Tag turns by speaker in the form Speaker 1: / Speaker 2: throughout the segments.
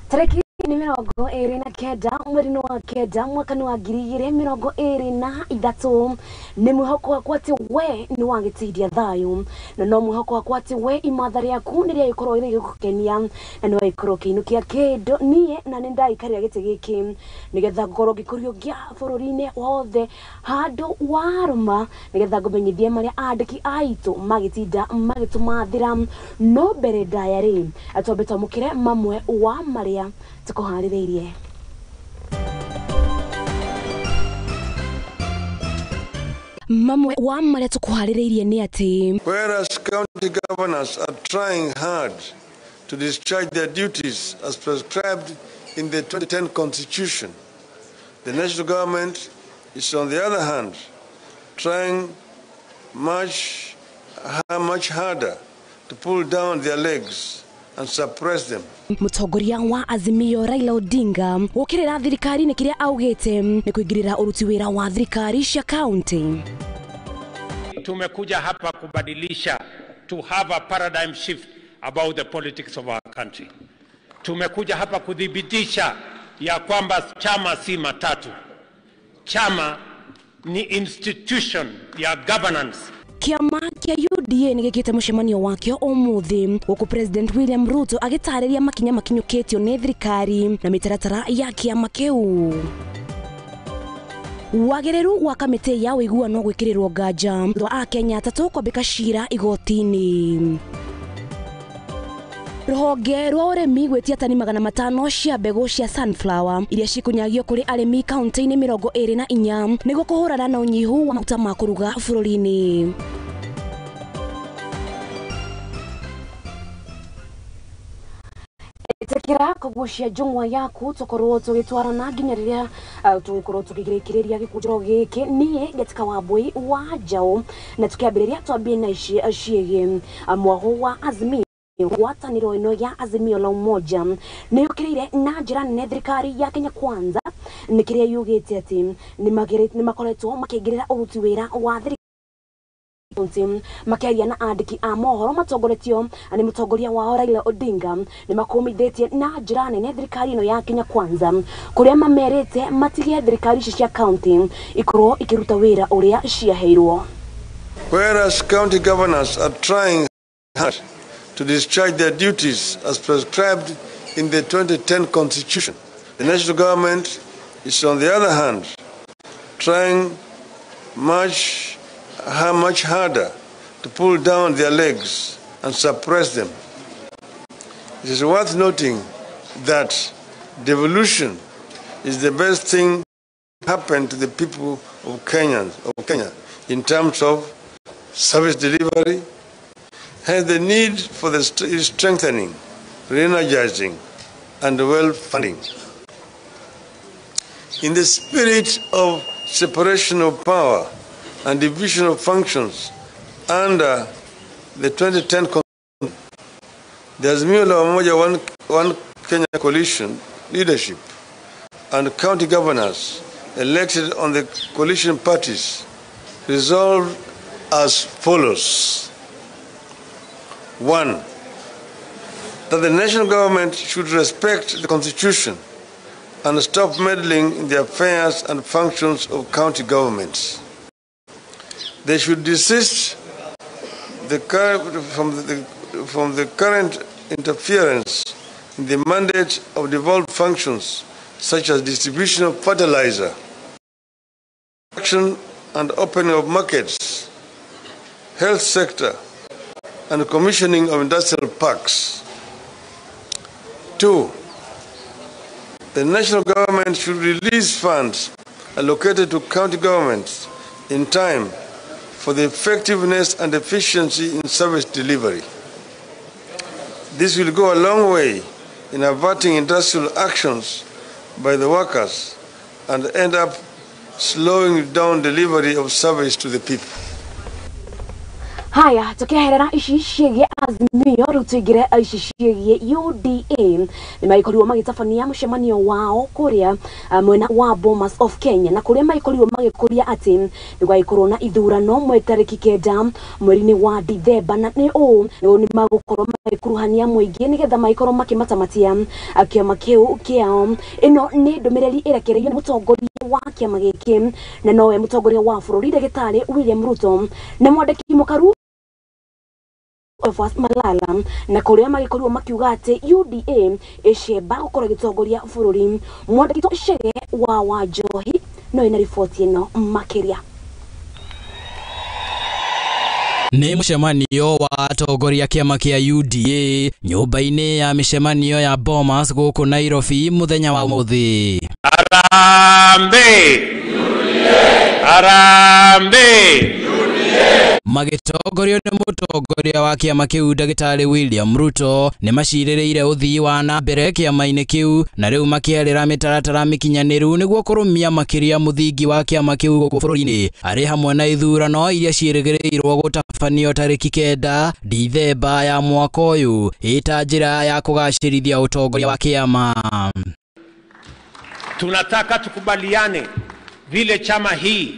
Speaker 1: Tarĩki nĩ 29 mweri-inĩ wa kenda mwaka-inĩ wa 2023. Nĩ mwĩhoko wakwa atĩ we nĩ wagĩteithia thayũ, na no mwĩhoko wakwa atĩ we imatha rĩaku nĩ rĩagĩkorwo rĩgĩgũkenia na nĩ wagĩkorwo ũkĩinũkia kĩndũ. Niĩ na nĩ ndaikarĩra gĩtĩ gĩkĩ nĩgetha ngorwo ngĩkũriũngia bũrũri-inĩ wothe handũ warũma, nĩgetha ngũmenyithie marĩa andĩki aitũ magĩtinda magĩtũmathĩra. No mbere ndaya rĩ, twambe twamũkĩre mamwe wa marĩa tũkũharĩrĩirie. Mamwe wa marĩa tũkũharĩrĩirie nĩ atĩ,
Speaker 2: whereas county governors are trying hard to discharge their duties as prescribed in the 2010 Constitution, the national government is, on the other hand, trying much, much harder to pull down their legs and suppress them.
Speaker 1: Mũtongoria wa Azimio Raila Odinga gũkĩrĩra thirikari nĩ kĩrĩa augĩte nĩ kũingĩrĩra ũruti wĩra wa thirikari cia county.
Speaker 3: Tumekuja hapa kubadilisha, to have a paradigm shift about the politics of our country. Tumekuja hapa kudhibitisha ya kwamba chama si matatu. Chama ni institution ya governance.
Speaker 1: Kĩama kĩa UDA nĩ gĩkĩte mũcemanio wakĩo ũmũthĩ, gũkũ President William Ruto agĩtarĩria makinya makinyũkĩtio nĩ thirikari na mĩtaratara ya kĩama kĩu. Wagĩrĩru wa kamĩtĩ ya ũiguano gwĩkĩrĩrwo nganja thutha wa Akenya atatũ kwambĩka cira igoti-inĩ. Rũhonge rwa ũrĩmi gwĩtia tani 500 cia mbegũ cia sunflower iria cikũnyagio kũrĩ arĩmi kaunti-inĩ 24 nĩguo kũhũrana na ũnyihu wa maguta ma kũruga bũrũri-inĩ. Ĩtĩkĩra kũgucia njũng'wa yaku tũkorwo tũgĩtwarana nginya rĩrĩa tũgũkorwo tũgĩkĩrĩria gĩkũnjĩro gĩkĩ. Niĩ Ngetika Wambui wa Njaũ, na tũkĩambĩrĩria twambie na ici ciĩgiĩ mwago wa Azimio. Ngwatanĩro ĩno ya Azimio la Umoja nĩ yũkĩrĩire na njĩra nene thirikari ya Kenya Kwanza nĩ kĩrĩa yugĩte atĩ nĩ makoretwo makĩingĩrĩra ũruti wĩra wa thirikari, makĩaria na andĩki a mohoro matongoretio nĩ mũtongoria wao Raila Odinga. Nĩ makũmithĩtie na njĩra nene thirikari ĩno ya Kenya Kwanza, kũrĩa mamerĩte matige thirikari ici cia county ikorwo ikĩruta wĩra ũrĩa ciaheirwo.
Speaker 2: Whereas county governors are trying hard to discharge their duties as prescribed in the 2010 Constitution, the national government is, on the other hand, trying much, much harder to pull down their legs and suppress them. It is worth noting that devolution is the best thing happened to the people of Kenya in terms of service delivery. Hence the need for the strengthening, re-energizing, and well funding. In the spirit of separation of power and division of functions under the 2010 Constitution, the Azimio la Umoja One Kenya Coalition leadership and county governors elected on the coalition parties resolved as follows. 1, that the national government should respect the Constitution and stop meddling in the affairs and functions of county governments. They should desist from the current interference in the mandate of devolved functions such as distribution of fertilizer, production and opening of markets, health sector, and commissioning of industrial parks. 2, the national government should release funds allocated to county governments in time for the effectiveness and efficiency in service delivery. This will go a long way in averting industrial actions by the workers and end up slowing down delivery of service to the people.
Speaker 1: Haya, tukiherera ici ciĩgiĩ Azimio rĩu tũingĩre ici ciĩgiĩ UDA. Nĩ magĩkorirwo magĩtabania mũcemanio wao kũrĩa mwena wa Bomas of Kenya, na kũrĩa magĩkorirwo magĩkũria atĩ nĩ gwagĩkorwo na ithurano mweri tarĩki 9 mweri-inĩ wa Dithemba, na nĩ ũũ nĩ magũkorwo magĩkuruhania mũingĩ nĩgetha magĩkorwo makĩmatamatia kĩama kĩu kĩao. Ĩno nĩ ndũmĩrĩri ĩrekereirio nĩ mũtongoria wa kĩama gĩkĩ na nowe mũtongoria wa bũrũri ndagĩtarĩ William Ruto na mwandĩki mũkaru Cleophas Malala, na kuria magikorirwo makiuga ati UDA icemba gukorwo igitongoria bururi. Mwandĩki Chege wa Wanjohi no ina riboti ĩno makiria.
Speaker 4: Nĩ mũcemanio wa atongoria kĩama kĩa UDA nyũmba-inĩ ya mĩcemanio ya Bomas gũkũ Nairobi mũthenya wa ũmũthĩ.
Speaker 3: Harambee! Harambee!
Speaker 4: Magĩtongorio nĩ mũtongoria wa kĩama kĩu ndagĩtarĩ William Ruto nĩ macirĩrĩire ũthii wa na mbere kĩama-inĩ kĩu na rĩu makĩarĩra mĩtaratara mĩkinyanĩru nĩguo kũrũmia makĩria mũthingi wa kĩama kĩu gũkũ bũrũri-inĩ, arĩ hamwe na ithurano iria ciĩrĩgĩrĩirwo gũtabanio tarĩki 9 Dithemba ya mwaka ũyũ ĩta njĩra ya kũgacĩrithia ũtongoria wa kĩama.
Speaker 3: Tunataka tukubaliane vile chama hii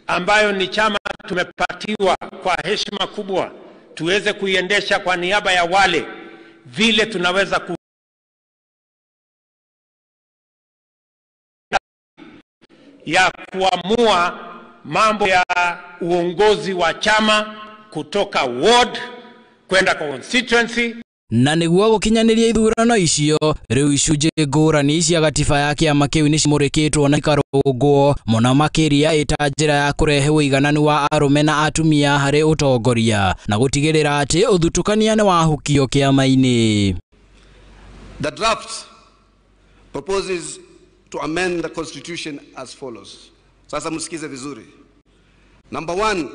Speaker 3: ambayo ni chama tumepatiwa kwa heshima kubwa tuweze kuiendesha kwa niaba ya wale, vile tunaweza ya kuamua mambo ya uongozi wa chama kutoka ward kwenda kwa constituency.
Speaker 4: Na nĩguo gũkinyanĩria ithurano icio rĩu icunjĩ ngũrani cia gatiba ya kĩama kĩu nĩcimũrĩkĩtwo na ikarũngwo mũno makĩria ĩta njĩra ya kũrehe ũigananu wa arũme na atumia harĩ ũtongoria na gũtigĩrĩra atĩ ũthutũkania nĩ wahukio kĩama-inĩ.
Speaker 5: The draft proposes to amend the constitution as follows. Sasa msikize vizuri. Number 1,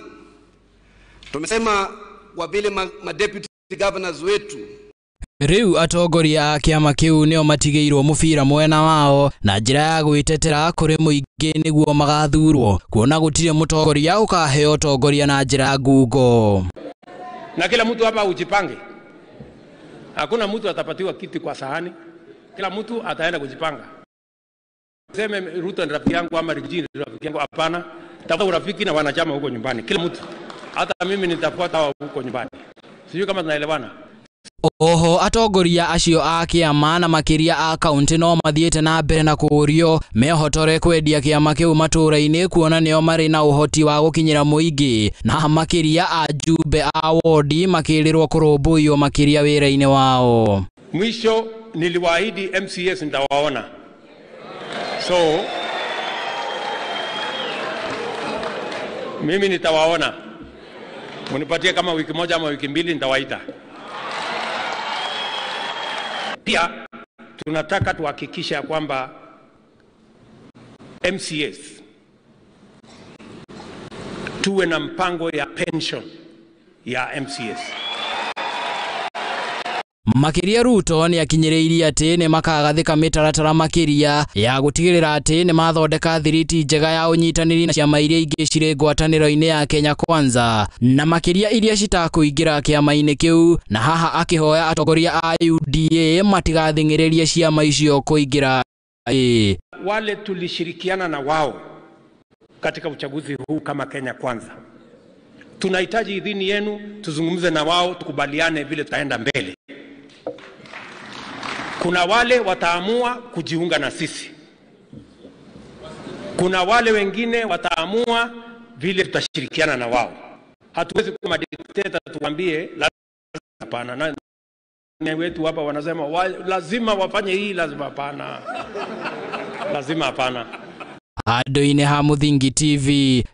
Speaker 5: tumesema kwa vile ma deputy governors wetu
Speaker 4: Rĩu atongoria a kĩama kĩu nĩo matigĩirwo mũbira mwena wao na njĩra ya gwĩtetera kũrĩ mũingĩ nĩguo magathurwo, kuona gũtirĩ mũtongoria ũkaheo ũtongoria na njĩra ya ngungo.
Speaker 3: Na kila mtu hapa ujipange. Hakuna mtu atapatiwa kiti kwa sahani. Kila mtu ataenda kujipanga. Sema Ruto ni rafiki yangu ama Rigiji ni rafiki yangu, hapana. Tafuta urafiki na wanachama huko nyumbani. Kila mtu. Hata mimi nitafuata huko nyumbani. Sijui kama tunaelewana.
Speaker 4: Oho atongoria acio a kĩama na makĩria a kaunti no mathiĩte na mbere na kũũrio mehotore kwendia kĩama kĩu matũũra-inĩ kuona nĩo marĩ na ũhoti wa gũkinyĩra mũingĩ, na makĩria ajumbe a wodi makĩrĩrwo kũrũmbũiyo makĩria wĩra-inĩ wao.
Speaker 3: Mwisho niliwaahidi MCAs nitawaona. So mimi nitawaona. Mnipatie kama wiki moja ama wiki mbili nitawaita. Pia tunataka tuhakikishe kwamba MCAs tuwe na mpango ya pension ya MCAs.
Speaker 4: Makĩria Ruto nĩ akinyĩrĩirie atĩ nĩ makagathĩka mĩtaratara makĩria ya gũtigĩrĩra atĩ nĩ mathondeka thiriti njega ya ũnyitanĩri na ciama iria ingĩ cirĩ ngwatanĩro-inĩ ya Kenya Kwanza na makĩria iria citakũingĩra kĩama-inĩ kĩu, na haha akĩhoya atongoria a UDA matigathing'ĩrĩrie ciama icio kũingĩra.
Speaker 3: Wale tulishirikiana na wao katika uchaguzi huu kama Kenya Kwanza, tunahitaji idhini yenu, tuzungumze na wao, tukubaliane vile tutaenda mbele. Kuna wale wataamua kujiunga na sisi. Kuna wale wengine wataamua vile tutashirikiana na wao. Hatuwezi kuwa madikteta tuambie hapana. Na wetu hapa wanasema lazima wafanye hii, lazima hapana. Lazima hapana.
Speaker 4: Handũ-inĩ ha Mũthingi TV,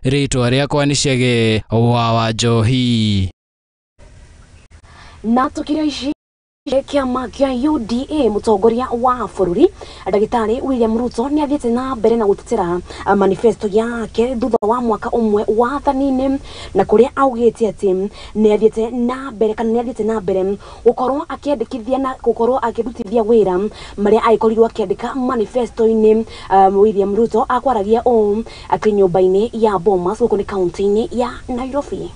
Speaker 4: rĩtwa rĩakwa nĩ Chege wa Wanjohi.
Speaker 1: Na tukĩrĩa ici kĩama kĩa UDA mũtongoria wa bũrũri ndagĩtarĩ William Ruto nĩ athiĩte na mbere na gũtetera manifesto yake thutha wa mwaka ũmwe wathani-inĩ, na kũrĩa augĩte atĩ nĩ athiĩte na mbere kana nĩ athiĩte na mbere gũkorwo akĩandĩkithia na gũkorwo akĩrutithia wĩra marĩa agĩkorirwo akĩandĩka manifesto-inĩ. William Ruto akwaragia ũũ akĩ nyũmba-inĩ ya Bomas gũkũ nĩ kaunti-inĩ ya Nairobi.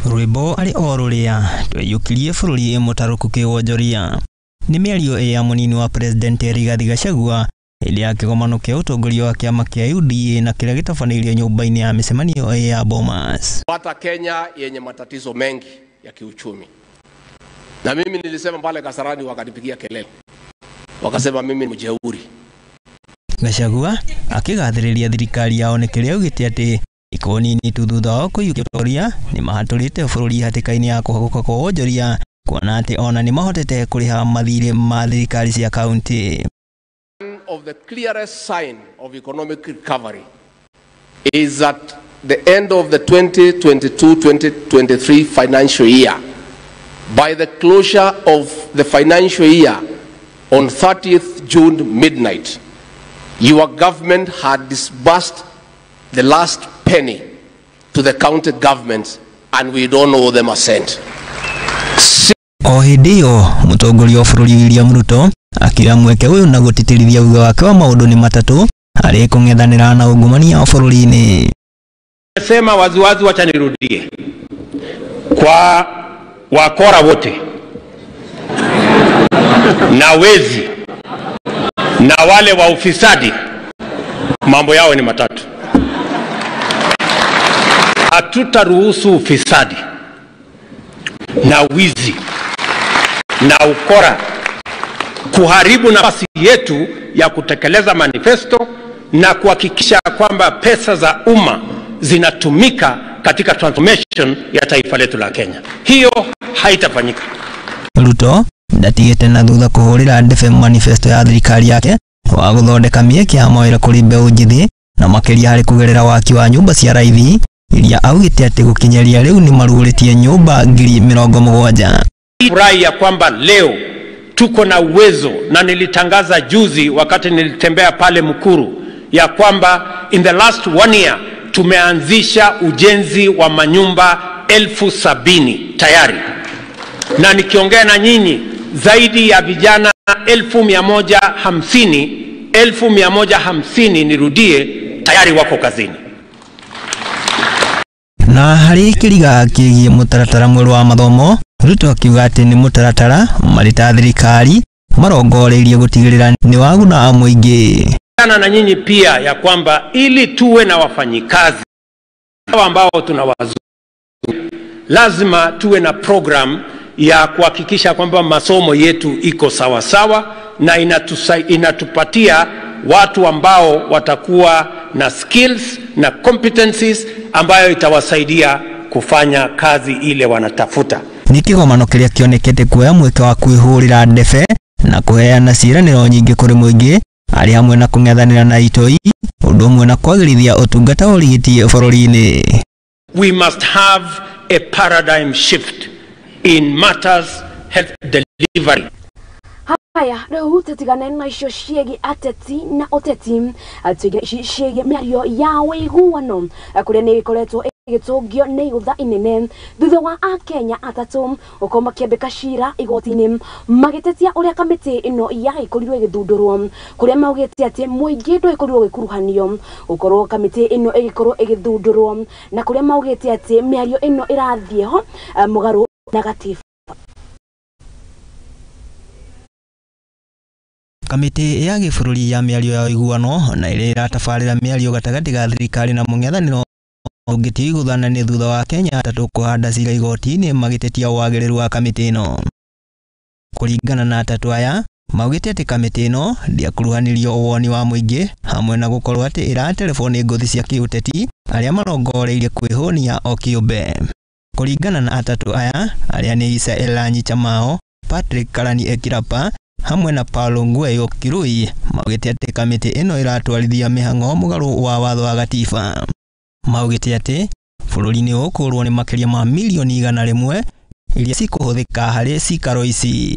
Speaker 6: Rwĩmbo arĩ o rũrĩa tweiyũkirie bũrũri mũtarũku kĩwonjoria. Nĩ mĩario ya mũnini wa President Rigathi Gachagua hĩndĩ ya kĩgomano kĩa ũtongoria wa kĩama kĩa UDA na kĩrĩa gĩtabanĩirio nyũmba-inĩ ya mĩcemanio ya Bomas.
Speaker 7: Pata Kenya yenye matatizo mengi ya kiuchumi, na mimi nilisema pale Kasarani, wakanipigia kelele, wakasema mimi ni mjeuri.
Speaker 6: Gachagua akĩgathĩrĩria thirikari yao nĩ kĩrĩa augĩte atĩ ikũ nini tu thutha wao kũiyũkia ũtongoria nĩ mahatũrĩte bũrũri hatĩka-inĩ ya kũhagũka kwa wonjoria, kuona atĩ ona nĩ mahotete kũrĩha mathirĩ ma thirikari cia kaunti.
Speaker 7: One of the clearest sign of economic recovery is at the end of the 2022-2023 financial year, by the closure of the financial year on 30th June midnight, your government had disbursed the last penny to the county governments, and we don't owe them a cent.
Speaker 6: O hĩndĩ ĩyo mũtongoria wa bũrũri William Ruto akĩoya mweke ũyũ na gũtĩtĩrithia uga wake wa maũndũ nĩ matatũ harĩ kũng'ethanĩra na ungumania bũrũri-inĩ.
Speaker 3: Sema waziwazi, wacha nirudie kwa wakora wote na wezi na wale wa ufisadi, mambo yao ni matatu. Hatutaruhusu ufisadi na wizi na ukora kuharibu nafasi yetu ya kutekeleza manifesto na kuhakikisha kwamba pesa za umma zinatumika katika transformation ya taifa letu la Kenya. Hiyo haitafanyika.
Speaker 6: Ruto ndatigĩte na thutha kũhũrĩra ndebe manifesto ya thirikari yake wa gũthondeka mĩeke ya mawĩra kũrĩ mbeũ njĩthĩ na makĩria harĩ kũgerera waki wa nyũmba cia raithi iria augĩte atĩ gũkinyĩria rĩu nĩ marugũrĩtie nyũmba 70,000.
Speaker 3: Furahi ya kwamba leo tuko na uwezo, na nilitangaza juzi wakati nilitembea pale Mukuru ya kwamba in the last 1 year tumeanzisha ujenzi wa manyumba 70,000 tayari, na nikiongea na nyinyi zaidi ya vijana 150,000, 150,000 nirudie, tayari wako kazini.
Speaker 6: Na harĩ kĩriga kĩgiĩ mũtaratara mwerũ wa mathomo, Ruto akiuga atĩ nĩ mũtaratara marĩ ta thirikari marongoreirie gũtigĩrĩra nĩ waguna mũingĩ.
Speaker 3: Na nyinyi pia ya kwamba ili tuwe na wafanyikazi ambao tunawazuru, lazima tuwe na program ya kuhakikisha kwamba masomo yetu iko sawa sawa na inatupatia watu ambao watakuwa na skills na competencies ambayo itawasaidia kufanya kazi ile wanatafuta.
Speaker 6: Nĩ kĩgomano kĩrĩa kĩonekete kuoya mweke wa kwĩhũrĩra ndebe na kũheana ciĩranĩro nyingĩ kũrĩ mũingĩ arĩ hamwe na kũng'ethanĩra na itoi ũndũ ũmwe na kwagĩrithia ũtungata wa ũrigiti bũrũri-inĩ.
Speaker 3: We must have a paradigm shift in matters health delivery.
Speaker 1: Haya, rĩu tũtigane na icio ciĩgiĩ ateti na ũteti, tũige ici ciĩgiĩ mĩario ya ũiguano kũrĩa nĩ ĩkoretwo ĩgĩtũngio nĩ igũtha inene thutha wa akenya atatũ gũkorwo makĩambĩka cira igoti-inĩ magĩtetia ũrĩa kamĩtĩ ĩno yagĩkorirwo ĩgĩthundũrwo, kũrĩa maugĩte atĩ mũingĩ ndwagĩkorirwo ũgĩkuruhanio gũkorwo kamĩtĩ ĩno ĩgĩkorwo ĩgĩthundũrwo, na kũrĩa maugĩte atĩ mĩario ĩno ĩrathiĩ ho mũgarũ na gatiba.
Speaker 6: Kamĩtĩ ya gĩbũrũri ya mĩario ya ũiguano na ĩrĩa ĩratabarĩra mĩario gatagatĩ ga thirikari na mũng'ethanĩro ũngĩtua igũthana nĩ thutha wa Kenya atatũ kũhanda cira igoti-inĩ magĩtetia wagĩrĩru wa kamĩtĩ ĩno. Kũringana na atatũ aya, maugĩte atĩ kamĩtĩ ĩno ndĩakuruhanirio woni wa mũingĩ hamwe na gũkorwo atĩ ĩraterebwo nĩ ngũthi cia kĩũteti arĩa marongoreirie kwĩhũnia o kĩũmbe. Kũringana na atatũ aya arĩa nĩ Isa Elanyi Chamao, Patrick Karani Ekirapa hamwe na Paulo Ngweyo Kirui, maugĩte atĩ kamĩtĩ ĩno ĩratwarithia mĩhang'o mũgarũ wa watho wa gatiba. Maugĩte atĩ bũrũri nĩ ũkũrwo nĩ makĩria ma milioni 100 iria cikũhũthĩka harĩ cikaro ici.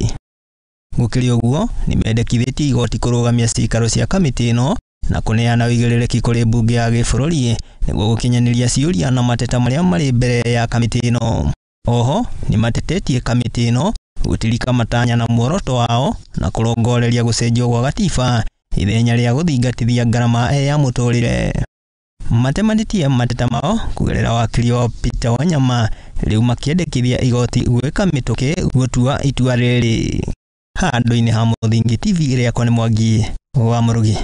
Speaker 6: Gũkĩrĩ ũguo, nĩ mendekithĩtie igoti kũrũgamia cikaro cia kamĩtĩ ĩno na kũneana ũigĩrĩrĩki kũrĩ mbunge ya gĩbũrũri nĩguo gũkinyanĩria ciũria na mateta marĩa marĩ mbere ya kamĩtĩ ĩno. Oho, nĩ matetetie kamĩtĩ ĩno gũtirika matanya na muoroto wao na kũrongoreria gũcenjio gwa gatiba ithenya rĩa gũthingatithia ngarama ya mũtũrĩre. Matemanĩtie mateta mao kũgerera wakiri wao Peter Wanyama Rĩu makĩendekithia igoti gwĩka mĩtũkĩ gũtua itua rĩrĩ. Handũ-inĩ ha Mũthingi TV ĩrĩa nĩ Mwangi wa Mũrugi.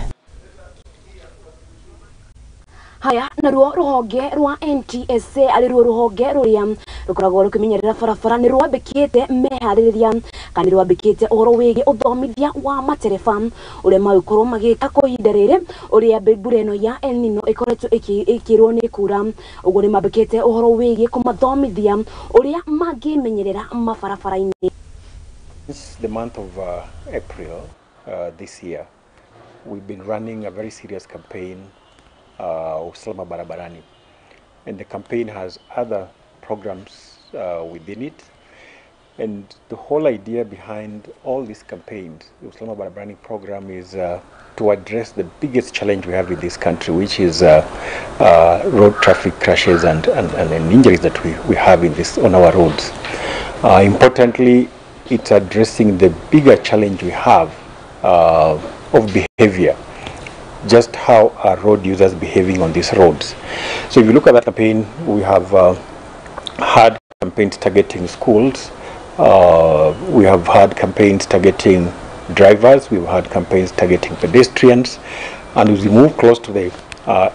Speaker 1: Haya naruo ruhonge rwa NTSA ari ruo ruhonge ruria rukoragwo rukimenyerera barabara ni rwambikite mehaririria kana rwambikite uhoro wigi uthomithia wa matereba uria magikorwo magika kwa ihinda riri uria mbura ino ya El Nino ikoretwo ikirwo ni kura uguo ni mambikite uhoro wigi kumathomithia uria mangimenyerera mabarabara-ini.
Speaker 8: Since the month of April this year, we've been running a very serious campaign Usalama Barabarani, and the campaign has other programs within it, and the whole idea behind all these campaigns, the Usalama Barabarani program, is to address the biggest challenge we have in this country, which is road traffic crashes and injuries that we have in this on our roads. Importantly, it's addressing the bigger challenge we have of behavior. Just how are road users behaving on these roads? So if you look at that campaign, we have had campaigns targeting schools, we have had campaigns targeting drivers, we've had campaigns targeting pedestrians, and as we move close to the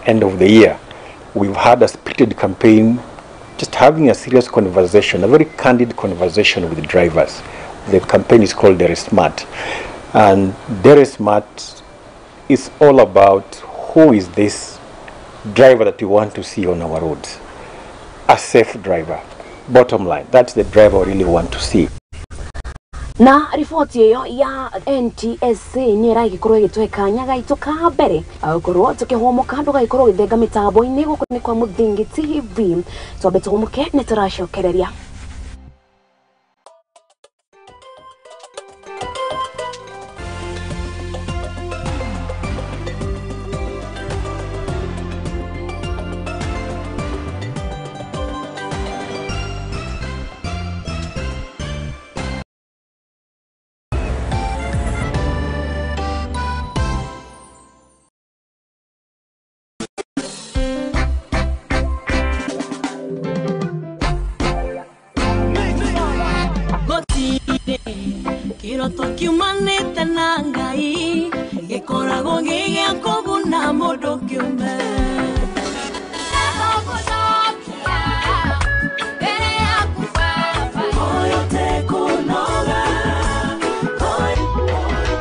Speaker 8: end of the year, we've had a spirited campaign, just having a serious conversation, a very candid conversation with the drivers. The campaign is called Dere Smart, and Dere Smart is all about who is this driver that we want to see on our roads. A safe driver. Bottom line, that's the driver we really want to see.
Speaker 1: Na riboti iyo ya NTSA ni ĩragĩkorwo ĩgĩtũhe kanya gaitũ ka mbere gũkorwo tũkĩhũmũka ndũgagĩkorwo ũgĩthenga mĩtambo-inĩ gũkũ nĩ kwa Mũthingi TV. Twambe tũhũmũke nĩ tũracokereria.
Speaker 9: Kiroto kiumanĩte na Ngai gĩkoragwo gĩ gĩa kũguna mũndũ kĩũmbe.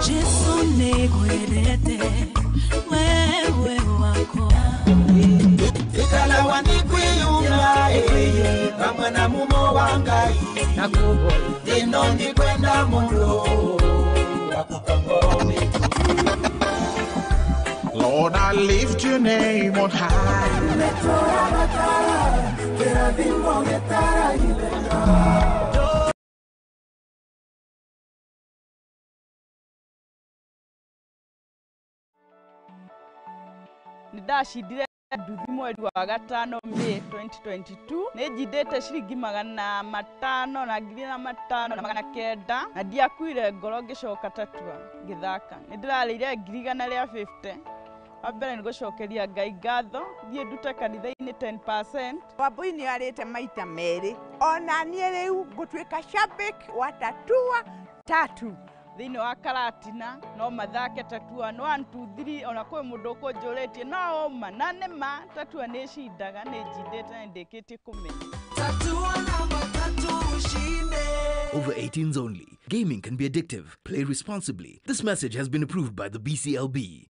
Speaker 9: Jesu nĩngwendete wewe wakwa.
Speaker 10: Ikalawa nikwiyuma kamwe na mumo wa Ngai ino ndikwenda mundu
Speaker 11: Lord, I lift your name on high.
Speaker 12: Ndacindire nduthi mweri wa gatano May 2022 nĩ njindĩte ciringi 500 na 5,900 na ndiakuire ngoro ngĩcoka Tatua ngĩthaka. Nĩ ndĩrarĩire 150. Wa mbere nĩ gũcokeria Ngai ngatho, thiĩ ndute kanitha-inĩ 10%.
Speaker 13: Wambui nĩ arĩte maita merĩ, ona niĩ rĩu ngũtuĩka shabiki wa Tatua tatu.
Speaker 12: Thĩinĩ wa Karatina no mathake Tatua 1 2 3 ona kwĩ mũndũ ũkũnjũrĩtie no ũma na nĩ ma Tatua nĩ cindaga nĩ njindĩte na ndĩkĩtie kũmenya.
Speaker 10: Tatua namba tatu ushinde.
Speaker 14: Over 18s only. Gaming can be addictive. Play responsibly. This message has been approved by the BCLB.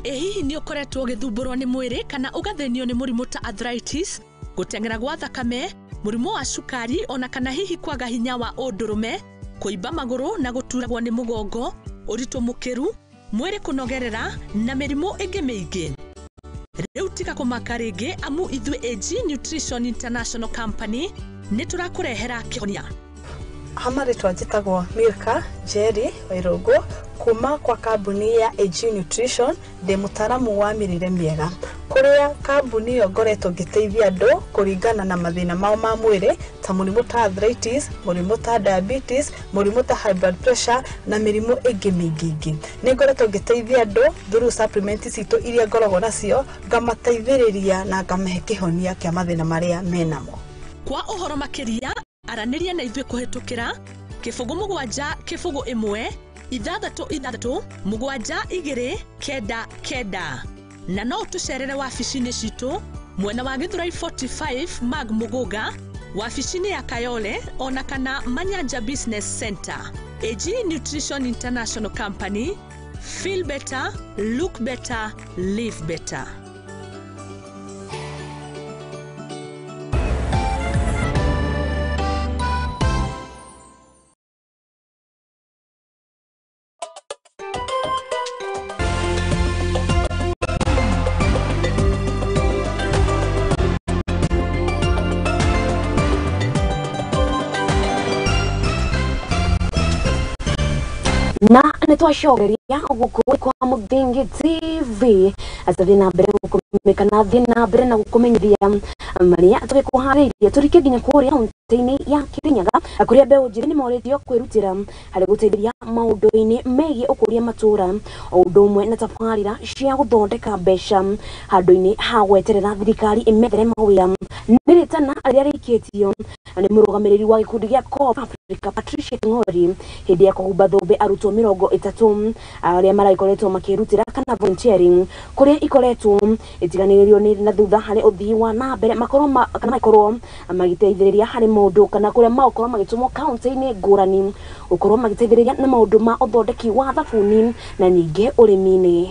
Speaker 15: Ĩ hihi nĩ ũkoretwo ũgĩthumbũrwo nĩ mwĩrĩ kana ũgathĩnio nĩ mũrimũ ta arthritis, gũteng'era gwa thakame, mũrimũ wa cukari ona kana hihi kwaga hinya wa ũndũrũme, kũimba magũrũ na gũturagwo nĩ mũgongo, ũritũ mũkĩru, mwĩrĩ kũnogerera na mĩrimũ ĩngĩ mĩingĩ. Rĩu tiga kũmaka rĩngĩ amu ithuĩ AG Nutrition International Company nĩ tũrakũrehera kĩhonia.
Speaker 16: Ha marĩtwa njĩtagwo Milka Njeri Wairũngũ kuma kwa kambuni ya AG Nutrition, ndĩ mũtaaramu wa mĩrĩre mĩega. Kũrĩa kambuni ĩyo ngoretwo ngĩteithia andũ kũringana na mathĩna mao ma mwĩrĩ ta mũrimũ ta arthritis, mũrimũ ta diabetes, mũrimũ ta high blood pressure na mĩrimũ ĩngĩ mĩingĩ ingĩ. Nĩ ngoretwo ngĩteithia andũ through supplement citũ iria ngoragwo nacio, ngamateithĩrĩria na ngamahe kĩhonia kĩa mathĩna marĩa menamo.
Speaker 15: Kwa ũhoro makĩria aranĩria na ithuĩ kũhĩtũkĩra 0 7 0 1 6 6 7 2 9 9 na no ũtũcerere wabici-inĩ citũ mwena wa Githurai 45 Mag Muguga, wabici-inĩ ya Kayole ona kana Manyanja Business Center. AG Nutrition International Company, feel better, look better, live better.
Speaker 1: Na nĩ twacokeria gũkũ kwa Mũthingi TV athiĩ na mbere gũkũmĩka na thiĩ na mbere na gũkũmenyithia marĩa tũgĩkũharĩirie. Tũrike nginya kũrĩa kaunti-inĩ ya Kirinyaga, kũrĩa mbeũ njĩthĩ nĩ morĩtio kwĩrutĩra harĩ gũteithĩrĩria maũndũ-inĩ megiĩ ũkũria matũũra, o ũndũ ũmwe na tabarĩra cia gũthondeka mbeca handũ-inĩ ha gweterera thirikari ĩmethere mawĩra. Nĩ rĩtana rĩrĩa rĩikĩtio nĩ mũrũgamĩrĩri wa gĩkundi gĩa COP Africa, Patricia King'ori, hĩndĩ ya kũhumba thũmbĩ arutwo 30 arĩa maragĩkoretwo makĩrutĩra kana volunteering kũrĩa ikoretwo itiganĩrĩrio nĩ na thutha harĩ ũthii wa na mbere, makorwo kana makorwo magĩteithĩrĩria harĩ maũndũ kana kũrĩa magũkorwo magĩtũmwo kaunti-inĩ ngũrani gũkorwo magĩteithĩrĩria na maũndũ ma ũthondeki wa thabuni na ningĩ ũrĩmi-inĩ.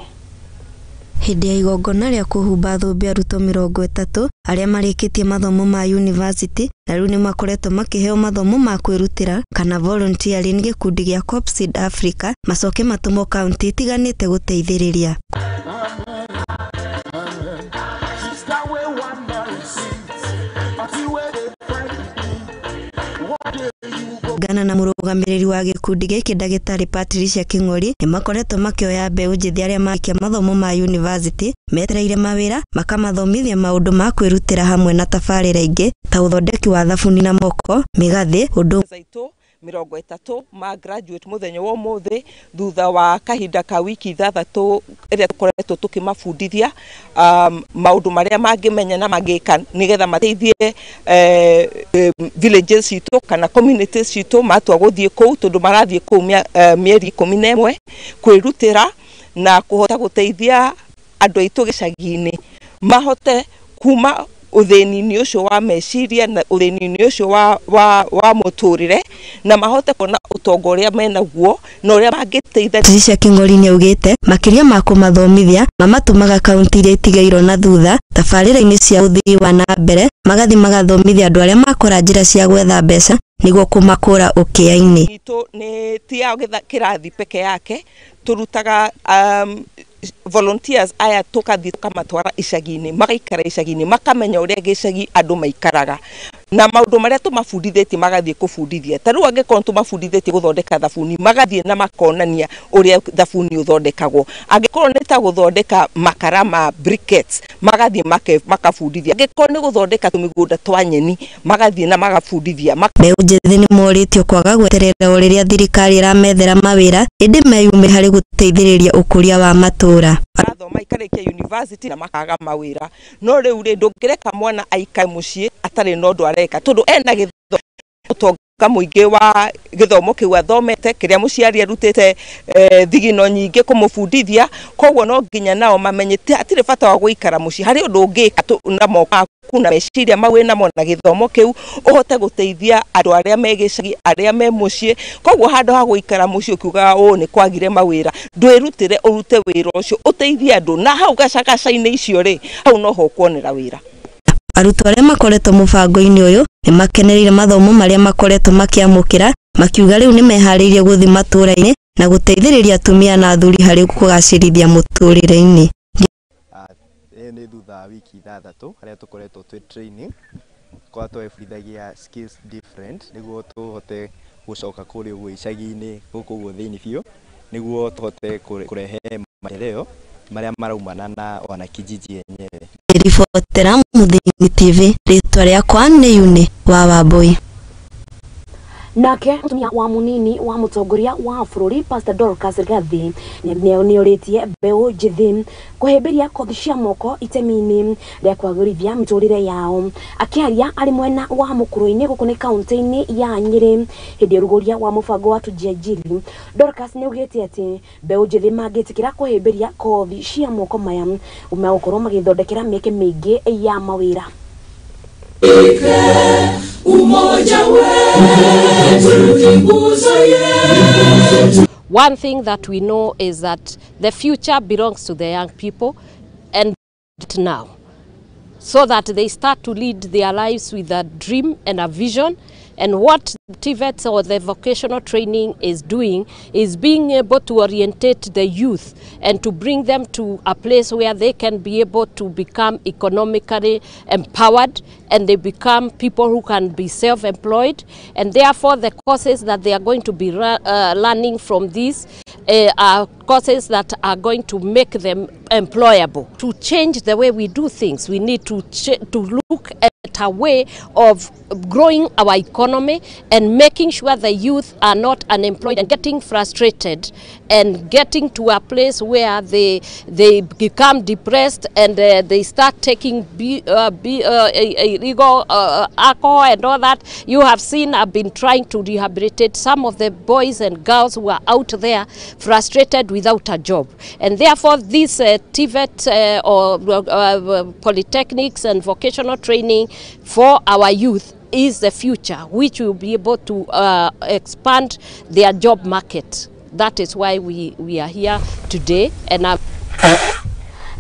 Speaker 17: Hĩndĩ ya igongona rĩa kũhumba thũmbĩ arutwo 30 arĩa marĩkĩtie mathomo ma yunivasĩtĩ na rĩu nĩ makoretwo makĩheo mathomo ma kwĩrutĩra kana volunteering, gĩkundi gĩa Copseed Africa macoke matũmwo kaunti itiganĩte gũteithĩrĩria.
Speaker 11: Sister, we want marry seeds, but you were the friend. One day you go.
Speaker 17: Gana na mũrũgamĩrĩri wa gĩkundi gĩkĩ, ndagĩtarĩ Patricia King'ori, nĩ makoretwo makĩoya mbeũ njĩthĩ arĩa marĩkia mathomo ma yunivasĩtĩ metereire mawĩra, makamathomithia maũndũ ma kwĩrutĩra hamwe na tabarĩra ingĩ ta ũthondeki wa thabuni na moko, mĩgathĩ, ũndũ
Speaker 18: aitũ 30 ma graduate mũthenya wa ũmũthĩ thutha wa kahinda ka wiki 6 ĩrĩa tũkoretwo tũkĩmabundithia maũndũ marĩa mangĩmenya na mangĩka nĩgetha mateithie villages citũ kana communities citũ matua gũthiĩ kũu, tondũ marathiĩ kũu mĩeri 11 kwĩrutĩra na kũhota gũteithia andũ aitũ gĩcagi-inĩ mahote kuma ũthĩni-inĩ ũcio wa meciria na ũthĩni-inĩ ũcio wa mũtũrĩre, na mahote kuona ũtonga ũrĩa menaguo na ũrĩa mangĩteithia.
Speaker 17: Patricia King'ori nĩaugĩte makĩria ma kũmathomithia, mamatũmaga kaunti iria itigairwo na thutha tabarĩra-inĩ cia ũthii wa na mbere, magathi magathomithia andũ arĩa makora njĩra cia gwetha mbeca nĩguo kũmakũra ũkĩa-inĩ.
Speaker 18: Itũ nĩ ti ya kĩrathi peke yake tũrutaga volunteers aya, tũkathiĩ tũkamatwara icagi-inĩ, magaikara icagi-inĩ, makamenya ũrĩa gĩcagi andũ maikaraga na maũndũ marĩa tũmabundithĩtie magathiĩ kũbundithia. Ta rĩu angĩkorwo tũmabundithĩtie gũthondeka thabuni, magathiĩ na makonania ũrĩa thabuni ũthondekagwo. Angĩkorwo nĩ ta gũthondeka makara ma briquettes, magathiĩ makabundithia. Angĩkorwo nĩ gũthondeka tũmĩgũnda twa nyeni, magathiĩ na magabundithia.
Speaker 17: Mbeũ njĩthĩ nĩ morĩtio kwaga gweterera o rĩrĩa thirikari ĩramethera mawĩra, ĩndĩ meyumĩrie harĩ gũteithĩrĩria ũkũria wa matũũra.
Speaker 18: Marathoma ikarĩkia university na makaga mawĩra, no rĩu rĩ, ndũngĩreka mwana aikare mũciĩ atarĩ na ũndũ areka, tondũ ena gĩthomo, ũtonga mũingĩ wa gĩthomo kĩu athomete, kĩrĩa mũciari arutĩte thigino nyingĩ kũmũbundithia. Koguo no nginya nao mamenye hatirĩ bata wa gũikara mũciĩ, harĩ ũndũ ũngĩka na moko maku na meciria mau wĩnamo na gĩthomo kĩu, ũhote gũteithia andũ arĩa me gĩcagi, arĩa me mũciĩ. Koguo handũ ha gũikara mũciĩ ũkiugaga ũũ nĩ kwagire mawĩra, ndwĩrutĩre ũrute wĩra ũcio ũteithie andũ, na hau gacagaca-inĩ icio rĩ, hau noho ũkuonera wĩra.
Speaker 17: Arutwo arĩa makoretwo mũbango-inĩ ũyũ nĩ makenereire mathomo marĩa makoretwo makĩamũkĩra, makiuga rĩu nĩ meharĩirie gũthiĩ matũũra-inĩ na gũteithĩrĩria atumia na athuri harĩ kũgacĩrithia mũtũũrĩre-inĩ.
Speaker 19: Ĩyo nĩ thutha wa wiki 6 harĩa tũkoretwo twĩ training, kwa twebundithagia skills different nĩguo tũhote gũcoka kũrĩa ũguo icagi-inĩ, gũkũ ũguo thĩinĩ biũ, nĩguo tũhote kũrehe maendeleo. marĩa maraumana na wanakijiji yenyewe.
Speaker 17: Ribotera Muthingi TV, rĩtwa rĩakwa nĩ Yune wa Wambui.
Speaker 1: Nake mutumia wa munini wa mutongoria wa bururi Pastor Dorcas Rigathi nĩorĩtie mbeũ njĩthĩ kũhĩmbĩria kothi cia moko itemi-inĩ rĩa kwagĩrithia mĩtũrĩre yao. Akĩaria arĩ mwena wa Mũkũrũ-inĩ gũkũ nĩ kaunti-inĩ ya Nyĩrĩ hĩndĩ ya ũrugũria wa mũbango wa Tujiajiri, Dorcas nĩaugĩte atĩ mbeũ njĩthĩ mangĩtĩkĩra kũhĩmbĩria kothi cia moko maya megũkorwo magĩthondekera mĩeke mĩingĩ ya mawĩra.
Speaker 9: Umoja wetu ni nguzo yetu.
Speaker 20: One thing that we know is that the future belongs to the young people, and now, so that they start to lead their lives with a dream and a vision. And what TVET or the vocational training is doing is being able to orientate the youth and to bring them to a place where they can be able to become economically empowered and they become people who can be self-employed. And therefore the courses that they are going to be learning from these are courses that are going to make them employable. To change the way we do things, we need to look at a way of growing our economy and making sure the youth are not unemployed and getting frustrated and getting to a place where they become depressed and they start taking illegal alcohol and all that. You have seen I've been trying to rehabilitate some of the boys and girls who are out there frustrated without a job, and therefore this TVET or polytechnics and vocational training for our youth is the future, which will be able to expand their job market. That is why we are here today. And I'm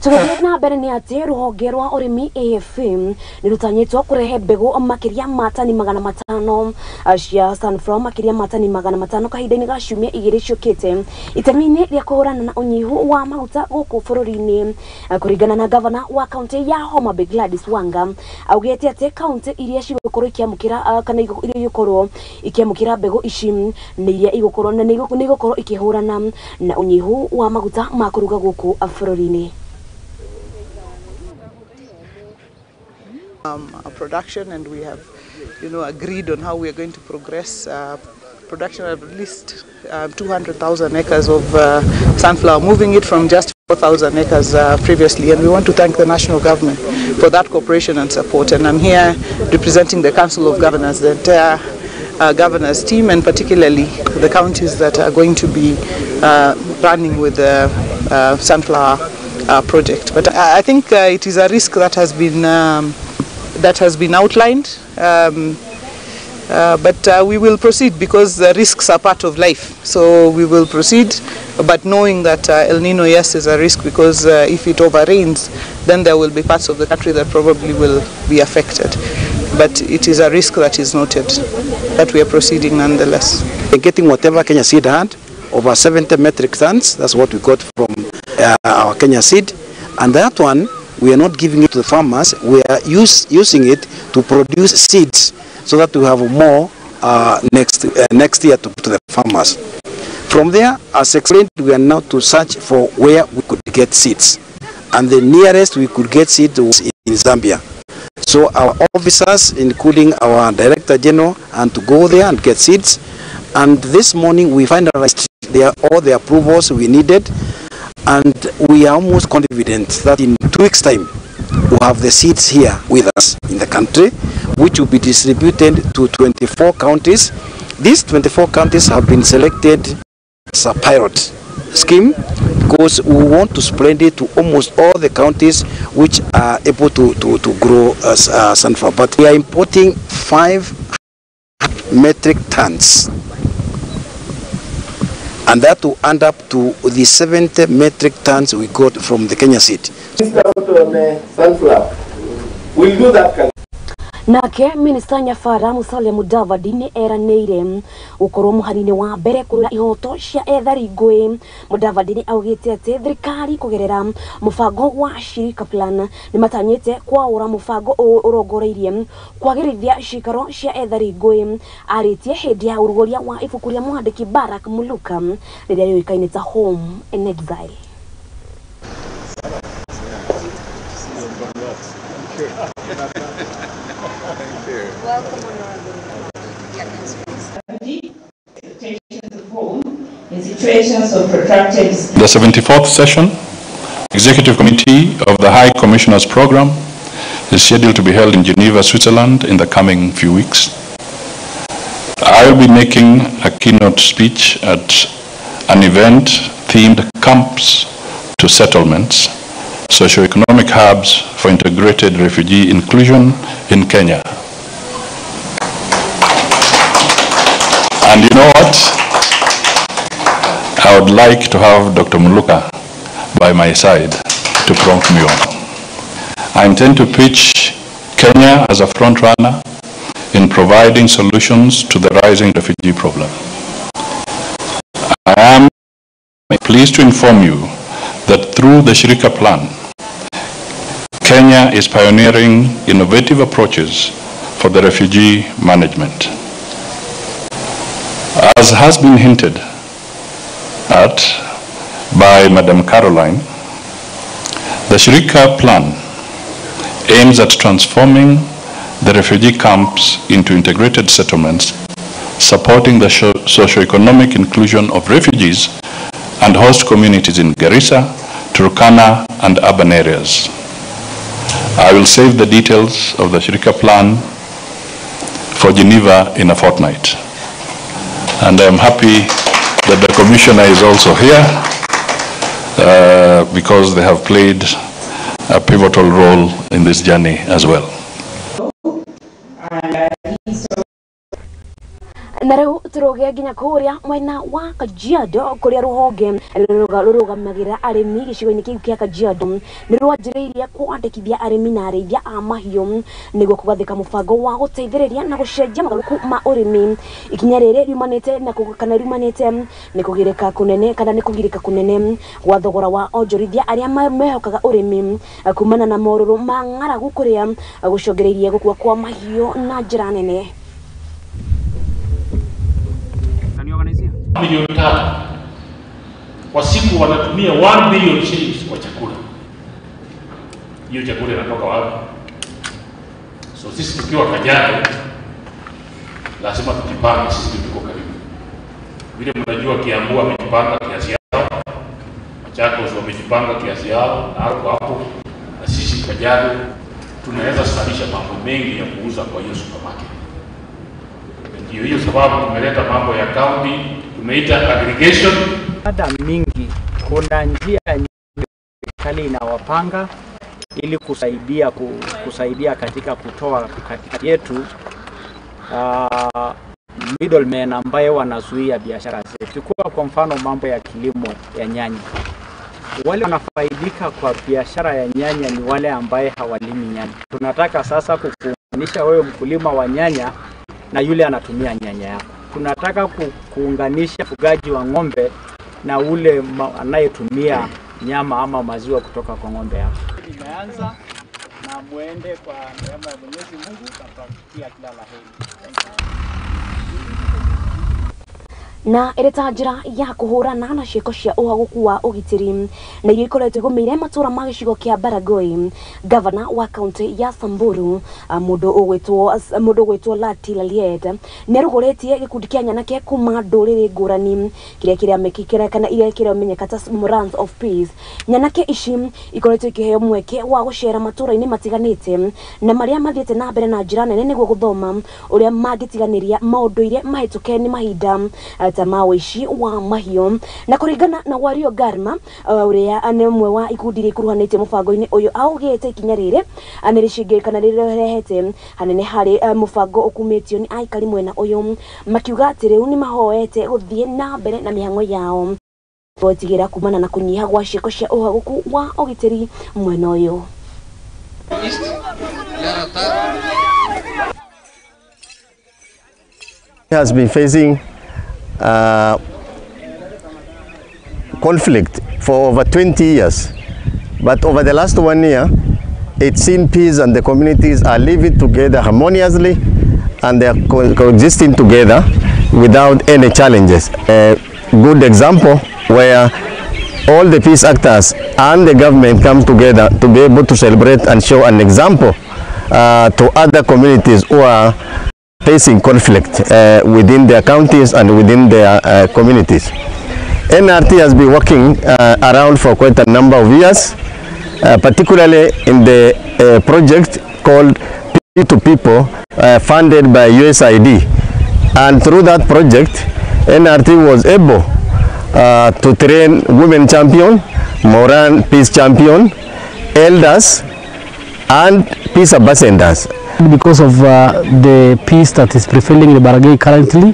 Speaker 1: Tũgĩthiĩ na mbere nĩ atĩ rũhonge rwa ũrĩmi AFM nĩ rũtanyĩtwo kũrehe mbegũ makĩria ma tani 500 cia sunflower makĩria ma tani 500 kahinda-inĩ ga ciumia 2 ciũkĩte itemi-inĩ rĩa kũhũrana na ũnyihu wa maguta gũkũ bũrũri-inĩ. Kũringana na gavana wa kaunti ya Homa Bay Gladys Wanga, augĩte atĩ kaunti iria cigũkorwo ikĩamũkĩra kana iria igũkorwo ikĩamũkĩra mbegũ ici nĩ iria igũkorwo na nĩ igũkorwo ikĩhũrana na ũnyihu wa maguta ma kũruga gũkũ bũrũri-inĩ.
Speaker 21: Production, and we have, agreed on how we are going to progress production of at least 200,000 acres of sunflower, moving it from just 4,000 acres previously. And we want to thank the national government for that cooperation and support. And I'm here representing the Council of Governors, the entire governors team, and particularly the counties that are going to be running with the sunflower project. But I think it is a risk that has been outlined, but we will proceed because the risks are part of life. So we will proceed, but knowing that El Nino, yes, is a risk, because if it overrains, then there will be parts of the country that probably will be affected. But it is a risk that is noted, that we are proceeding nonetheless.
Speaker 22: Getting whatever Kenya Seed had, over 70 metric tons, that's what we got from our Kenya Seed, and that one, we are not giving it to the farmers, we are using it to produce seeds so that we have more next year to the farmers. From there, as explained, we are now to search for where we could get seeds. And the nearest we could get seeds was in Zambia. So our officers, including our Director General, and to go there and get seeds. And this morning we finalized all the approvals we needed. And we are almost confident that in 2 weeks' time, we'll have the seeds here with us in the country, which will be distributed to 24 counties. These 24 counties have been selected as a pilot scheme because we want to spread it to almost all the counties which are able to grow sunflower. But we are importing 5 metric tons. And that will end up to the 70 metric tons we got from the Kenya Seed.
Speaker 7: Sunflower. We'll do that.
Speaker 1: Nake Minister Nyabara Musalia Mudavadi nĩ eranĩire gũkorwo mũhari-inĩ wa mbere kũrũa ihoto cia ethari ngũĩ. Mudavadi nĩ augĩte atĩ thirikari kũgerera mũbango wa Shirika Plan nĩ matanyĩte kwaũra mũbango ũyũ ũrongoreirie kwagĩrithia cikaro cia ethari ngũĩ. Arĩtie hĩndĩ ya ũrugũria wa ibuku rĩa mwandĩki Barack Muluka rĩrĩa rĩũĩkaine ta Home in Exile.
Speaker 2: you. Thank you.
Speaker 5: Welcome, Honorable.
Speaker 23: In situations of protracted.
Speaker 24: The 74th session, Executive Committee of the High Commissioners Program is scheduled to be held in Geneva, Switzerland in the coming few weeks. I will be making a keynote speech at an event themed Camps to Settlements, Socioeconomic Hubs for Integrated Refugee Inclusion in Kenya. And you know what? I would like to have Dr. Muluka by my side to prompt me on. I intend to pitch Kenya as a front runner in providing solutions to the rising refugee problem. I am pleased to inform you that through the Shirika Plan, Kenya is pioneering innovative approaches for the refugee management. As has been hinted at by Madam Caroline, the Shirika Plan aims at transforming the refugee camps into integrated settlements, supporting the socio-economic inclusion of refugees and host communities in Garissa, Turkana, and urban areas. I will save the details of the Shirika Plan for Geneva in a fortnight. And I'm happy that the Commissioner is also here because they have played a pivotal role in this journey as well.
Speaker 1: Na rĩu tũrũge nginya kũrĩa mwena wa Kajiado kũrĩa rũhonge rũrũgamagĩra arĩmi gĩcigo-inĩ kĩu kĩa Kajiado nĩ rwanjĩrĩirie kwandĩkithia arĩmi na arĩithia a mahiũ nĩguo kũgathĩka mũbango wa gũteithĩrĩria na gũcenjia mogarũrũku ma ũrĩmi. Ikinya rĩrĩ riumanĩte na kana riumanĩte nĩ kũgirĩka kũnene kana nĩ kũgirĩka kũnene gwa thogora wa onjorithia arĩa mehokaga ũrĩmi kumana na morũrũ ma ng'aragu kũrĩa gũcũngĩrĩirie gũkua kwa mahiũ na njĩra nene.
Speaker 25: Milioni 3 kwa siku wanatumia 1 billion shillings kwa chakula. Hiyo chakula inatoka wapi? So sisi tukiwa Kajiado lazima tujipange, sisi tuko karibu. Vile mnajua Kiambu wamejipanga kiasi yao, Machakos wamejipanga kiasi yao, Narok hapo, na sisi Kajiado tunaweza salisha mambo mengi ya kuuza kwa hiyo supermarket. Ndio hiyo sababu tumeleta mambo ya county, tumeita aggregation.
Speaker 26: Ada mingi kuna njia serikali inawapanga ili kusaidia kusaidia katika kutoa katika yetu middlemen ambaye wanazuia biashara zetu. Kwa mfano mambo ya kilimo ya nyanya, wale wanafaidika kwa biashara ya nyanya ni wale ambaye hawalimi nyanya. Tunataka sasa kukuunganisha wewe mkulima wa nyanya na yule anatumia nyanya yako. Tunataka kuunganisha mfugaji wa ng'ombe na ule anayetumia nyama ama maziwa kutoka kwa ng'ombe yako. Imeanza na muende kwa neema ya Mwenyezi Mungu tutafikia kila la heri.
Speaker 1: Na ĩrĩ ta njĩra ya kũhũrana na ciĩko cia ũhagũku wa ũgitĩri na iria ikoretwo igũmĩire matũra ma gĩcigo kĩa Baragoi, gavana wa kaunti ya Samburu mũndũ ũgwĩtwo Lati Laliet nĩ arugũrĩtie gĩkundi kĩa nyanake kuma ndũrĩrĩ ngũrani kĩrĩa kĩramekĩkĩra kana iria kĩramenyeka ta Morans of Peace. Nyanake ici ikoretwo ikĩheo mweke wa gũcera matũra-inĩ matiganĩte na marĩa mathiĩte na mbere na njĩra nene nĩguo gũthoma ũrĩa mangĩtiganĩria maũndũire mahĩtũke nĩ mahinda ta ma ũici wa mahiũ. Na kũringana na Wario Garma ũrĩa nĩ ũmwe wa ikundi iria ikuruhanĩtie mũbango-inĩ ũyũ, augĩte ikinya rĩrĩ nĩ rĩcingĩ kana rĩrehete hanene harĩ mũbango ũkumĩtio nĩ aikari mwena ũyũ, makiuga atĩ rĩu nĩ mahoete gũthiĩ na mbere na mĩhang'o yao gũtigĩra kumana na kũnyiha gwa ciĩko cia ũhagũku wa ũgitĩri mwena ũyũ.
Speaker 27: Has been facing conflict for over 20 years, but over the last 1 year, it's seen peace and the communities are living together harmoniously and they are coexisting together without any challenges. A good example where all the peace actors and the government come together to be able to celebrate and show an example to other communities who are facing conflict within their counties and within their communities. NRT has been working around for quite a number of years, particularly in the project called P2People, funded by USAID. And through that project, NRT was able to train women champion, Moran peace champion, elders, and peace ambassadors.
Speaker 2: Because of the peace that is prevailing in Baragoi currently,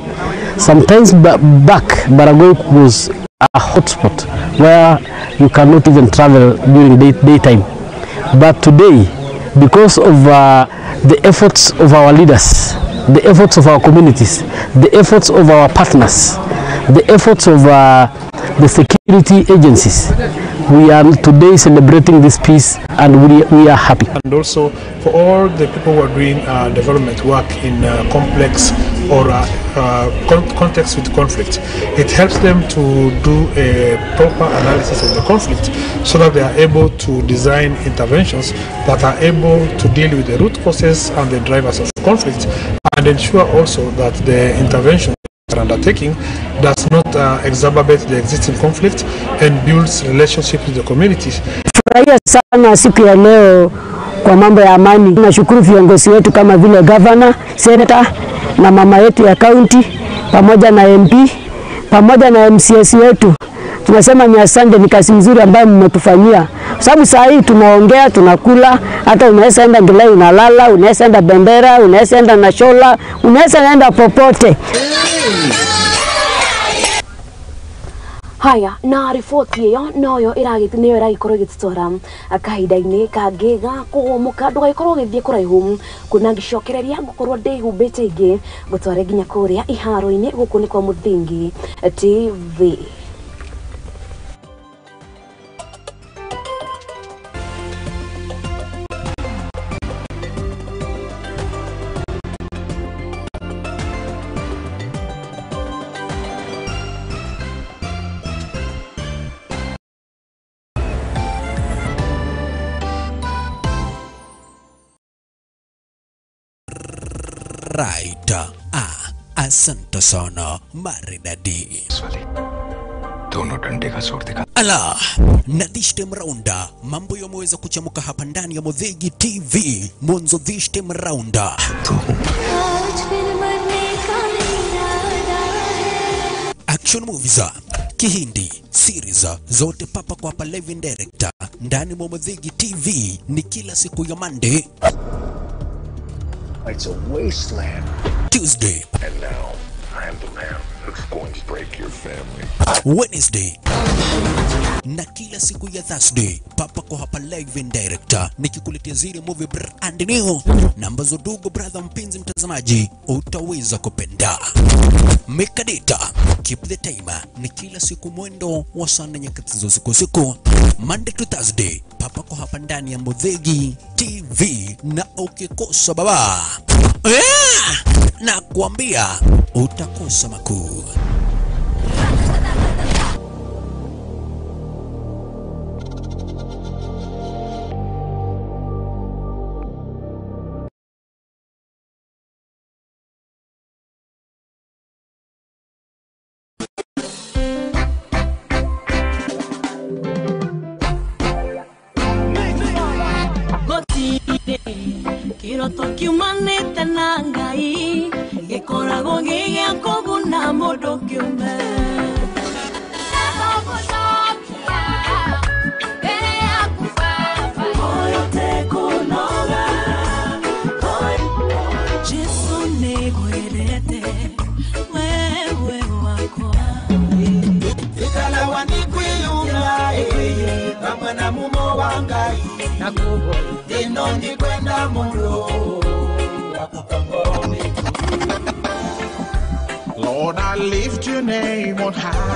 Speaker 2: sometimes back Baragoi was a hotspot where you cannot even travel during daytime. But today, because of the efforts of our leaders, the efforts of our communities, the efforts of our partners, the efforts of the security agencies, we are today celebrating this peace, and we are happy.
Speaker 3: And also for all the people who are doing development work in complex or context with conflict, it helps them to do a proper analysis of the conflict so that they are able to design interventions that are able to deal with the root causes and the drivers of conflict, and ensure also that the intervention undertaking does not exacerbate the existing conflict and builds relationships with the communities.
Speaker 4: Furahia sana siku ya leo kwa mambo ya amani. Nashukuru viongozi wetu kama vile governor, senator na mama yetu ya county pamoja na MP pamoja na MCS wetu. Tunasema ni asante, ni kazi nzuri ambayo mmetufanyia. Kwa sababu saa hii tunaongea, tunakula, hata unaweza enda Ngilai unalala, unaweza enda Bendera, unaweza enda Nashola, unaweza enda popote.
Speaker 1: Haya, na riboti ĩyo noyo nĩyo ĩragĩkorwo ĩgĩtũtwara kahinda-inĩ kangĩ ga kũhũmũka. Ndũgagĩkorwo ũgĩthiĩ kũraihu, kuona ngĩcokereria ngũkorwo ndĩhumbĩte ingĩ ngũtware nginya kũrĩa iharo-inĩ. Gũkũ nĩ kwa Mũthingi TV.
Speaker 5: Right. Asante sana maridadi. Ala, na this time round mambo yameweza kuchamuka hapa ndani ya Muthigi TV. Mwanzo this time round. Action movies, Kihindi, series zote papa kwa hapa live and direct ndani mwa Muthigi TV ni kila siku ya Monday,
Speaker 11: It's a wasteland.
Speaker 5: Tuesday,
Speaker 11: And now, I am the man who's going to break your family.
Speaker 5: Wednesday na kila siku ya Thursday papa kwa hapa live and direct nikikuletea zile movie brand new na ambazo dugo brother mpenzi mtazamaji utaweza kupenda. Make data, keep the timer ni kila siku mwendo wa saa nne nyakati za usiku siku Monday to Thursday papa kwa hapa ndani ya Muthigi TV, na ukikosa baba na kuambia utakosa makuu.
Speaker 9: Kiroto kiumanĩte na Ngai gĩkoragwo gĩ gĩa kũguna mũndũ kĩũmbe. Jesũ nĩngwendete wewe wakwa.
Speaker 10: Ikalawa ni kwiyuma hamwe na mumo wa Ngai ino ndikwenda mundu.
Speaker 11: Lord, I lift your name on high.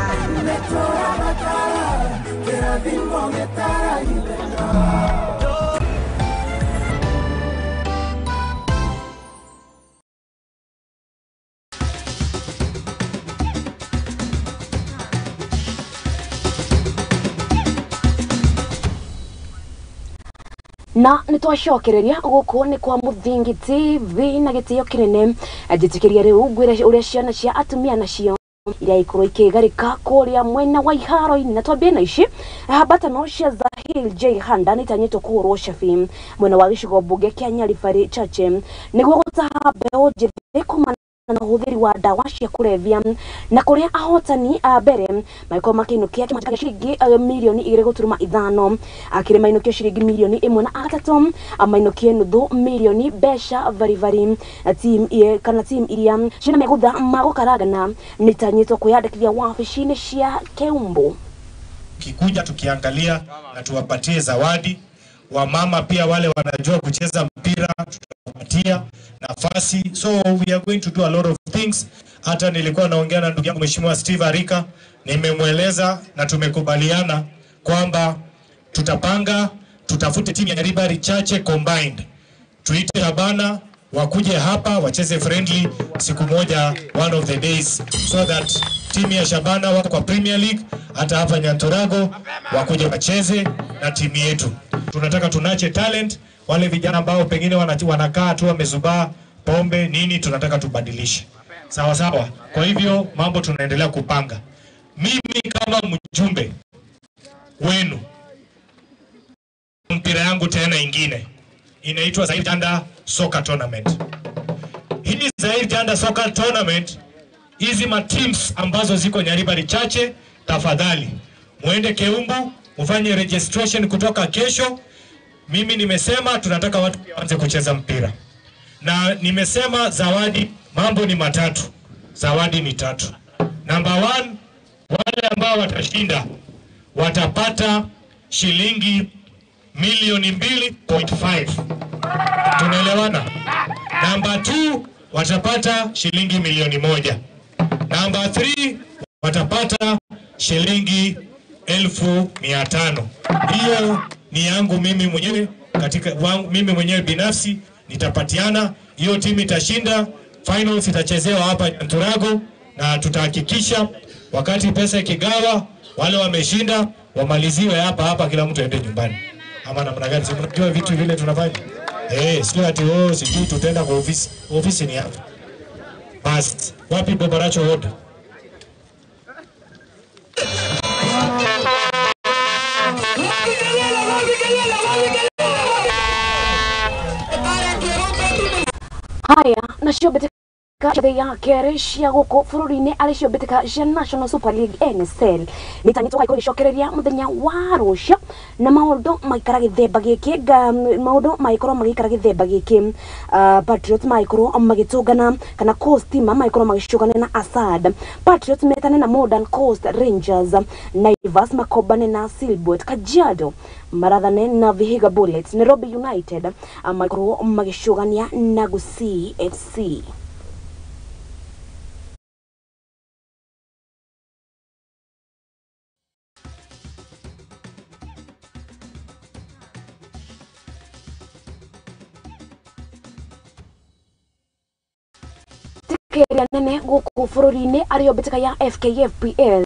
Speaker 1: Na nĩ twacokereria gũkũ nĩ kwa Mũthingi TV na gĩtĩo kĩnene njĩtĩkĩria rĩu ngwĩre ũrĩa ciana cia atumia nacio iria ikorwo ikĩgarĩka kũrĩa mwena wa iharo-inĩ. Na twambie na ici hambatano cia Zahil J Handa nĩitanyĩtwo kũhũrwo cabi mwena wa gĩcigo mbunge kĩa Nyaribari Chache nĩguo gũtaha mbeũ njĩthĩ kumana na ũhũthĩri wa ndawa cia kũrebia, na kũrĩa ahotani a mbere magĩkorwo makĩinũkia kĩama kĩa ciringi mirioni 2.5, akĩrĩ mainũkio ciringi mirioni 1 na atatũ mainũkie nuthu mirioni mbeca baribari. Team kana team iria ciĩna megũtha ma gũkarangana nĩitanyĩtwo kwĩyandĩkithia wabici-inĩ cia Keumbu.
Speaker 6: Kikuja tukiangalia na tuwapatie zawadi. Wamama pia wale wanajua kucheza mpira tutawapatia nafasi. So we are going to do a lot of things. Hata nilikuwa naongea na ndugu yangu Mheshimiwa Steve Arika, nimemweleza na tumekubaliana kwamba tutapanga, tutafute timu ya Nyaribari Chache combined. Tuite Habana wakuje hapa wacheze friendly siku moja, one of the days, so that timu ya Shabana wako kwa Premier League, hata hapa Nyantorago wakuje wacheze na timu yetu. Tunataka tunache talent, wale vijana ambao pengine wanakaa tu wamezubaa pombe nini, tunataka tubadilishe. Sawa sawa. Kwa hivyo mambo tunaendelea kupanga. Mimi kama mjumbe wenu, mpira yangu tena ingine inaitwa Zahir Janda Soccer Tournament. Hii Zahir Janda Soccer Tournament, hizi ma teams ambazo ziko Nyaribari Chache, tafadhali muende Keumbu mfanye registration kutoka kesho. Mimi nimesema tunataka watu waanze kucheza mpira. Na nimesema zawadi, mambo ni matatu. Zawadi ni tatu. Number 1, wale ambao watashinda watapata shilingi milioni 2.5. Tunaelewana? Number 2, watapata shilingi milioni 1. Number 3, watapata shilingi 500,000. Hiyo ni yangu mimi mwenyewe, katika wangu, mimi mwenyewe binafsi nitapatiana. Hiyo timu itashinda, finals itachezewa hapa Nturago, na tutahakikisha wakati pesa ikigawa wale wameshinda wamaliziwe hapa hapa, kila mtu aende nyumbani. Ama namna gani? Si mnajua vitu vile tunafanya. Sio ati oh sijui tutaenda kwa ofisi. Ofisi ni hapa. Bas, wapi Bobaracho wote?
Speaker 1: Haya, nacio mbĩtĩka ya kerĩ cia gũkũ bũrũri-inĩ arĩ cio mbĩtĩka cia National Super League NSL nĩitanyĩtwo gũgakorwo igĩcokereria mũthenya wa rũciũ, na maũndũ maikara gĩthemba gĩkĩ, maũndũ magĩkorwo magĩikara gĩthemba gĩkĩ. Patriots magĩkorwo magĩtũngana kana Coast Stima magĩkorwo magĩcũgana na Asad, Patriots metane na Modern Coast Rangers, Naivas makombane na Silbert, Kajiado marathane na Vihiga Bullets, Nairobi United magĩkorwo magĩcũgania na Gusii FC. Kĩrĩa nene gũkũ bũrũri-inĩ arĩo mbĩtĩka ya FKFPL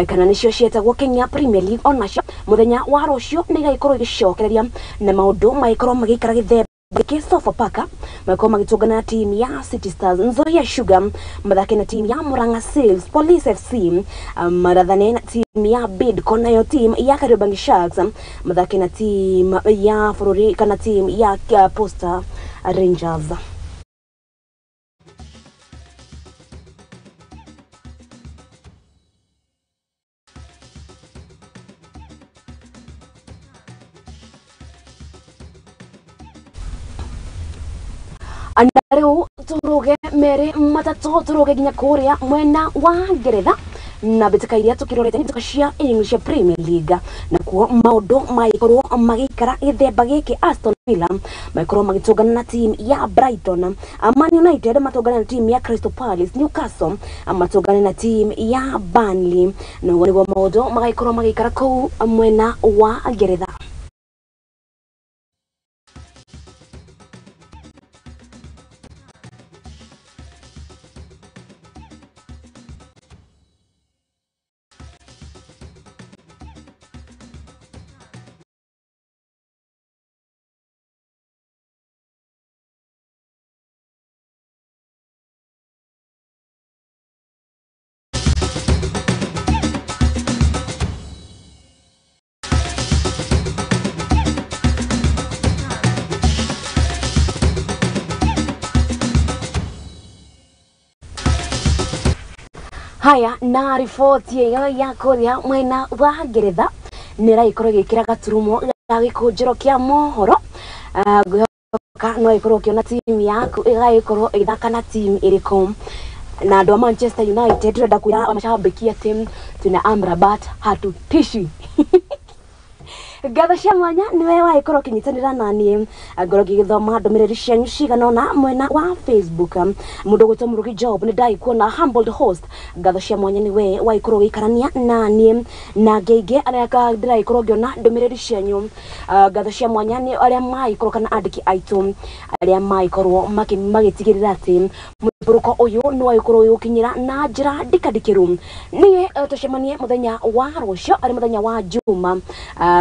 Speaker 1: kana nĩcio ciĩtagwo Kenya Premier League, onacio mũthenya wa rũciũ nĩ igagĩkorwo igĩcokereria na maũndũ magĩkorwo magĩikara gĩthemba gĩkĩ. Sofapaka magĩkorwo magĩtũngana na timu ya City Stars, Nzoia Sugar mathake na timu ya Murang'a Seals, Police FC marathane na timu ya Bidco, nayo timu ya Kariobangi Sharks mathake na timu ya bũrũri kana timu ya Posta Rangers. Na rĩu tũrũge merĩ matatũ, tũrũge nginya kũrĩa mwena wa Ngeretha na mbĩtĩka iria tũkĩrorete nĩ mbĩtĩka cia English Premier League, na kuo maũndũ magĩkorwo magĩikara gĩthemba gĩkĩ. Aston Villa magĩkorwo magĩtũngana na team ya Brighton, Man United matũngana na team ya Crystal Palace, Newcastle matũngana na team ya Burnley, na ũguo nĩguo maũndũ magagĩkorwo magĩikara kũu mwena wa Ngeretha. Haya na riboti ĩyo ya kũrĩa mwena wa Ngeretha nĩ ĩragĩkorwo ĩgĩkĩra gaturumo ga gĩkũnjĩro kĩa mohoro. Ngwĩhoka no ĩkorwo ũkĩona timu yaku ĩgagĩkorwo ĩgĩthaka na timu ĩrĩkũ. Na andũ a Manchester United tũrenda kwĩra mashabiki atĩ twĩna Amrabat hatutishi. Ngatho cia mwanya niwe wagĩkorwo ũkĩnyitanĩra naniĩ ngorwo ngĩgĩthoma ndũmĩrĩri cianyu cigana ũna mwena wa Facebook. Mũndũ ũgwĩtwo Mũrugi Job nĩ ndagĩkuona humbled host, ngatho cia mwanya niwe wagĩkorwo ũgĩikarania naniĩ na ngĩingĩ arĩa ndĩragĩkorwo ngĩona ndũmĩrĩri cianyu. Ngatho cia mwanya nĩ arĩa magĩkorwo kana andĩki aitũ arĩa magĩkorwo magĩtigĩrĩra atĩ mũthiũrũrũko ũyũ nĩ wagĩkorwo ũgĩgũkinyĩra na njĩra ndikandikĩru. Niĩ tũcemanie mũthenya wa rũciũ arĩ mũthenya wa Juma,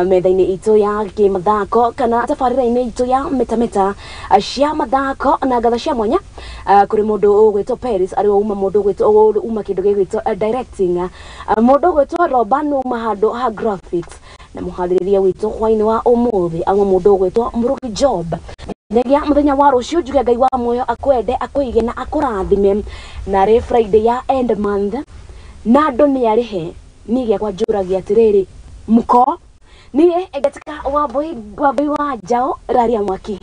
Speaker 1: metha-inĩ itũ ya kĩmathako kana tabarĩra-inĩ itũ ya metameta cia mathako. Na ngatho cia mwanya kũrĩ mũndũ ũgwĩtwo Paris arĩ uma mũndũ ũgwĩtwo uma kĩndũ gĩgwĩtwo directing, mũndũ ũgwĩtwo Roban uma handũ ha graphics, na mũharĩrĩria witũ hwainĩ wa ũmũthĩ auma mũndũ ũgwĩtwo Mũrugi Job. Nyagia mũthenya wa rũciũ njuge Ngai wa muoyo akwende akũige na akũrathime. Na rĩ Friday ya end month na andũ nĩ arĩhe niĩ gĩakwa njũragia atĩrĩrĩ mũko niĩ Engetika Wambui wa Njaũ raria mwaki.